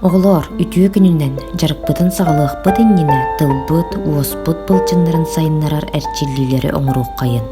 Оҕолоор, үтүө күнүнэн дьарыкпытын саҕалыахпыт иннинэ тылбыт, уоспут былчыннарын сайыннарар эрчиллиилэри оҥоруоххайын.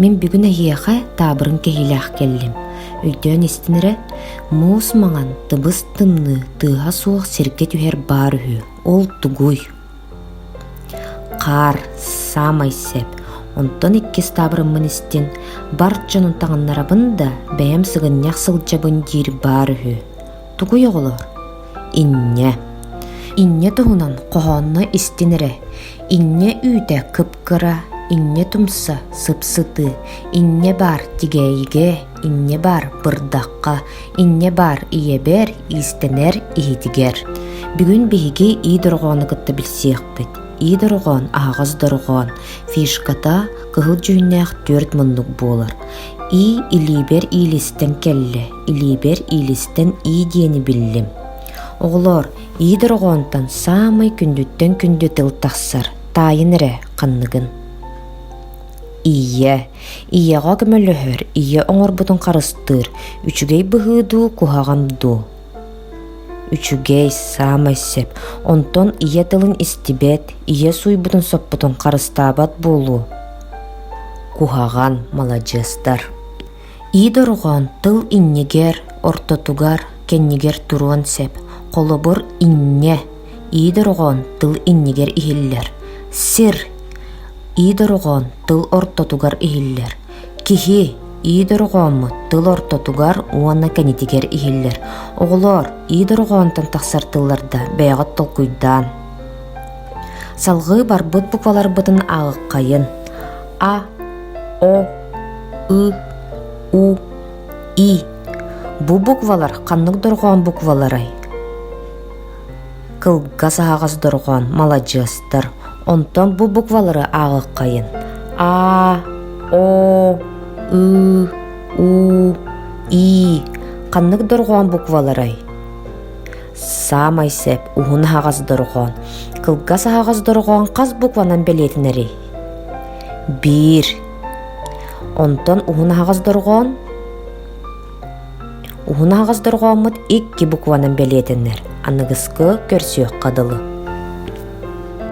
Мин бүгүн эһиэхэ таабырын кэһиилээх кэллим. Өйдөөн истин эрэ, муус маҥан, тыбыс тымныы, тыаһа суох сиргэ түһэр баар үһү. Ол тугуй? Хаар, саамай сөп. Онтон иккис таабырыммын истин, бар дьонун таҥыннарабын да, бэйэм сыгынньах сылдьабын диир баар үһү. Тугуй оҕолоор? Инньэ. Инньэ туһунан хоһоонно истин эрэ. Инньэ үүтэ кып-кыра, инньэ тумса сып-сытыы, инньэ баар тигээйигэ, инньэ баар бырдахха, инньэ баар ийэбэр, иистэнэр иһитигэр. Бүгүн биһиги ии дорҕоону кытта билсиэхпит. Ии дорҕоон аһаҕас дорҕоон, фишката кыһыл дьүһүннээх түөрт муннук буолар. Ии илиибэр иилистэн кэллэ, илиибэр иилистэн ии диэни биллим. Оҕолоор, ии дорҕоонтон саамай күндүттэн күндү тыл тахсар, таайын эрэ ханныгын. Ийэ. Ийэҕэ көмөлөһөр, ийэ оҥорбутун харыстыыр, үчүгэй быһыы дуу, куһаҕан дуу? Үчүгэй, саамай сөп. Онтон ийэ тылын истибэт, ийэ сууйбутун-соппутун харыстаабат буолуу. Куһаҕан, маладьыастар. Ии дорҕоон тыл иннигэр, ортотугар, кэннигэр туруон сөп. Холобур, инньэ. Ии дорҕоон тыл иннигэр иһиллэр. Сир. Ии дорҕоон тыл ортотугар иһиллэр. Киһи ии дорҕооммут тыл ортотугар уонна кэнитигэр иһиллэр. Оҕолоор, ии дорҕоонтон тахсар тылларда бэйэҕит толкуйдаан. Салҕыы барбыт букваларбытын ааҕыаххайын. А, О, Ы, У, И. Бу буквалар ханнык дорҕоон букваларай? Кылгас аһаҕас дорҕоон, маладьыастар. Онтон бу буквалары ааҕыаххайын: А, О, Ы, У, И. Ханнык дорҕоон букваларай? Саамай сөп, уһун аһаҕас дорҕоон. Кылгас аһаҕас дорҕоон хас букванан бэлиэтэнэрий? Биир. Онтон уһун аһаҕас дорҕоон Уһун аһаҕас дорҕооммут икки букванан бэлиэтэнэр, аныгыскы көрсүөххэ дылы.